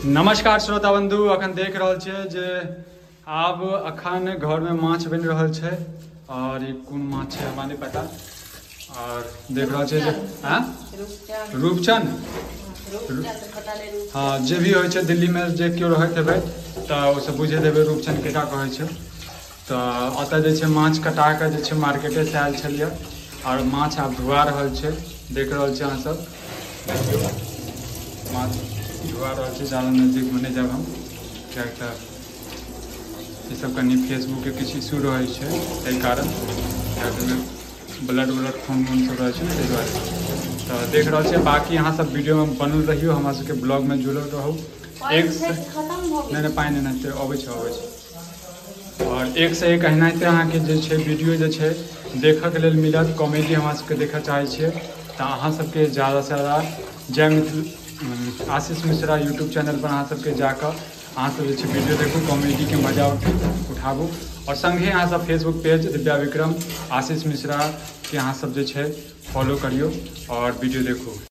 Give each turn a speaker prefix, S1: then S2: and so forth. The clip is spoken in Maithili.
S1: नमस्कार श्रोता बंधु, अखन देख रहल छियै जे आब अखन घरमे माछ बनि रहल छै। और ई कोन माछ छै हमरा नहि पता। और देख रहल छियै जे रूपचन, हाँ जे भी होइ छै दिल्लीमे जे केओ रहैत हेबै तऽ ओसब बुझैत हेबै रूपचन केकरा कहै छै। तऽ ओतऽ जे छै माछ कटा कऽ जे छै मार्केटेसँ आयल छलियै और माछ आब धुआ रहल छै। देख रहल छी अहाँ सब, देखियौ माछ धुआ रहल छै। ज्यादा नजदीकमे नहि जायब हम, किएक तऽ ईसब कनि फेसबुकके किछु इशू रहै छै, ताहि कारण किएक ब्लड व्लड खून वून सब रहै छै ने, ताहि दुआरे। तऽ देख रहल छियै। बाँकी अहाँ सब वीडियोमे बनल रहियौ, हमरा सबके ब्लॉगमे जुड़ल रहू। एक से नहि नहि पानि एनाहिते अबै छै, अबै छै। और एक से एक एनाहिते अहाँके जे छै वीडियो जे छै देखऽके लेल मिलत। कॉमेडी हमरा सबके देखऽ चाहै छियै तऽ अहाँ सबके ज्यादासँ ज्यादा जय मिथिल आशीष मिश्रा यूट्यूब चैनल पर अहाँ सबके जाकऽ अहाँ सब जे छै वीडियो देखू, कॉमेडीके मजा उठाबू। और संगे अहाँ सब फेसबुक पेज दिव्या विक्रम आशीष मिश्रा के अहाँ सब जे छै फॉलो करियौ और वीडियो देखू।